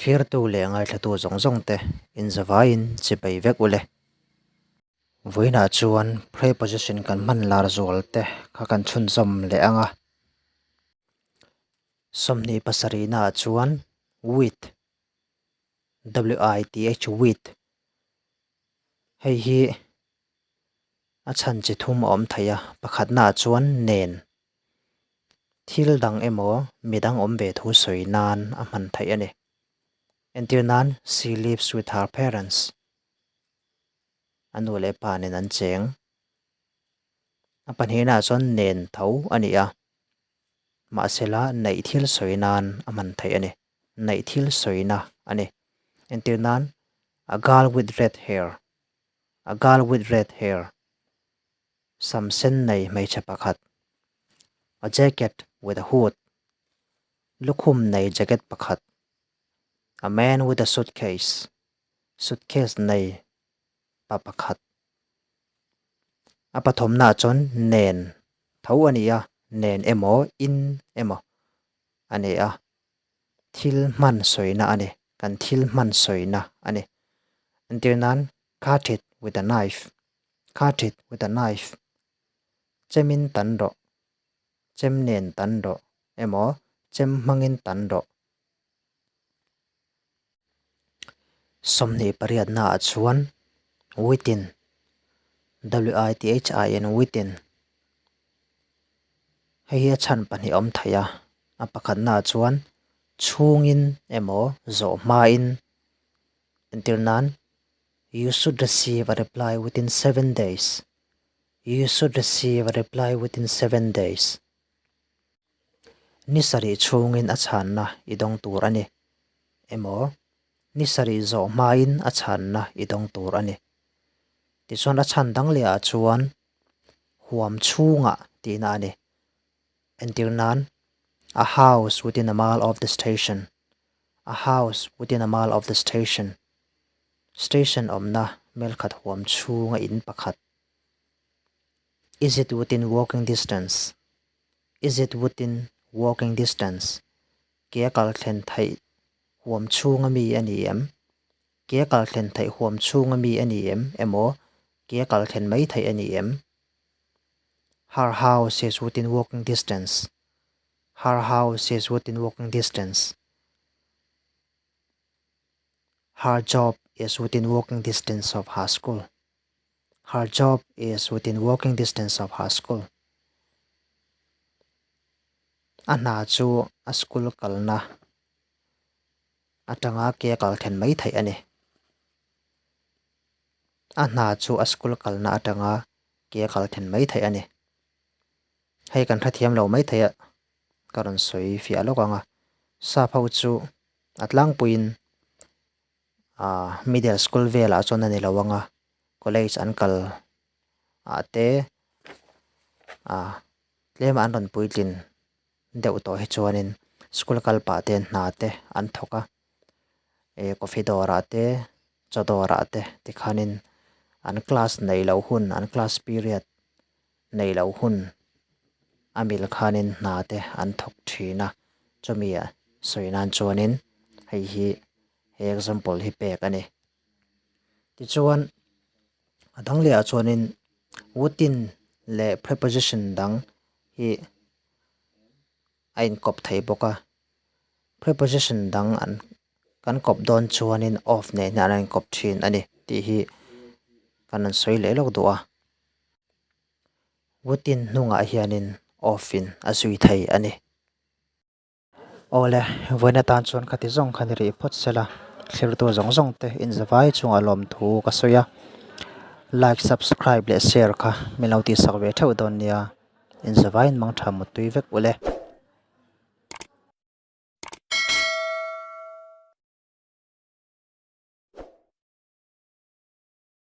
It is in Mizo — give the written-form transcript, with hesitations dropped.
Thlirtu leh ngaithlatu zawng zawng te inzavaiin chipei vek ule. Vawiinah chuan preposition kan hman lar zual te kha kan chhunzawm leh ang a. 27 naah chuan with, W-I-T-H, with, hei hi a chhan chi thum a awm thei a, pakhatnaah chuan nen. Thil dang emaw midang awm ve thu sawi nan a hman theih a ni. Entir nan, She lives with her parents. A nu leh pa nen an cheng. A pahnihnaah chuan nen tho a ni a, mahsela neih thil sawi nan a hman theih a ni. Neih thil sawina a ni. Entir nan, A girl with red hair. A girl with red hair. Sam sen nei hmeichhe pakhat. A jacket with a hood. Lukhum nei jacket pakhat. A man with a suitcase. Suitcase nei pa pakhat. A pathawmnaah chuan nen tho a ni a, nen emaw in emaw a ni a. Thil hman sawina a ni, kan thil hman sawina a ni. Entir nan, cut it with a knife, cut it with a knife, chemin tan rawh, chem nen tan rawh emaw chem hmangin tan rawh. 28 naah chuan within, W-I-T-H-I-N, within, hei hi a chhan pahnih a awm thei a, a pakhatnaah chuan chhungin emaw zawh hmain entir nan you should receive a reply within seven days, you should receive a reply within seven days. Ni sarih chhungin a chhanna i dawng tur a ni emaw, ni sarih zawh hmain a chhanna i dawng tur a ni. Tichuan a chhan dang lehah chuan huam chhungah tihna a ni. Entir nan, A house within a mile of the station, a house within a mile of the station, station awmna melkhat huam chhunga in pakhat. Is it within walking distance? Is it within walking distance? Ke a kal thlen theih huam chhunga mi a ni em? Ke a kal thlen theih huam chhunga mi a ni em? Emaw, ke a kal thlen mai theih a ni em? Her house is within walking distance. Her house is within walking distance. Her job is within walking distance of her school. Her job is within walking distance of her school. A hna chu a school kalna atanga ke a kal thlen mai theih a ni. A hna chu a school kalna atanga ke a kal thlen mai theih a ni. Hei kan hrethiam lo mai thei a, ka rawn sawi fiah lawk ang a. Sap ho chu a tlangpuiin ah middle school velah chuan a ni lo ang a, college an kal ah te ah tlem an rawn puitlin deuh tawh hi chuanin school kal pah te hna te an thawk a, eh coffee dawrah te chaw dawrah te tikhanin an class neih loh hun an class period neih loh hun a mil khanin hna te an thawk thin a, chumi ah sawi nan chuanin hei hi he example hi pek a ni. Tichuan a dang leh ah chuanin within leh preposition dang hi a inkawp thei bawk a, preposition dang an kan kawp dawn chuanin of nen hian an inkawp thin a ni tih hi kan rawn sawi leh lawk duh a. Within hnungah hianin of in a zui thei a ni. Awle, vawiin atan chuan khati zawng kha ni rih phawt sela, thlirtu zawng zawng te inzavai chungah lawmthu ka sawi a, like, subscribe leh share kha min lo tihsak ve theuh dawn nia, inzavaiin mangtha muttui vek ule.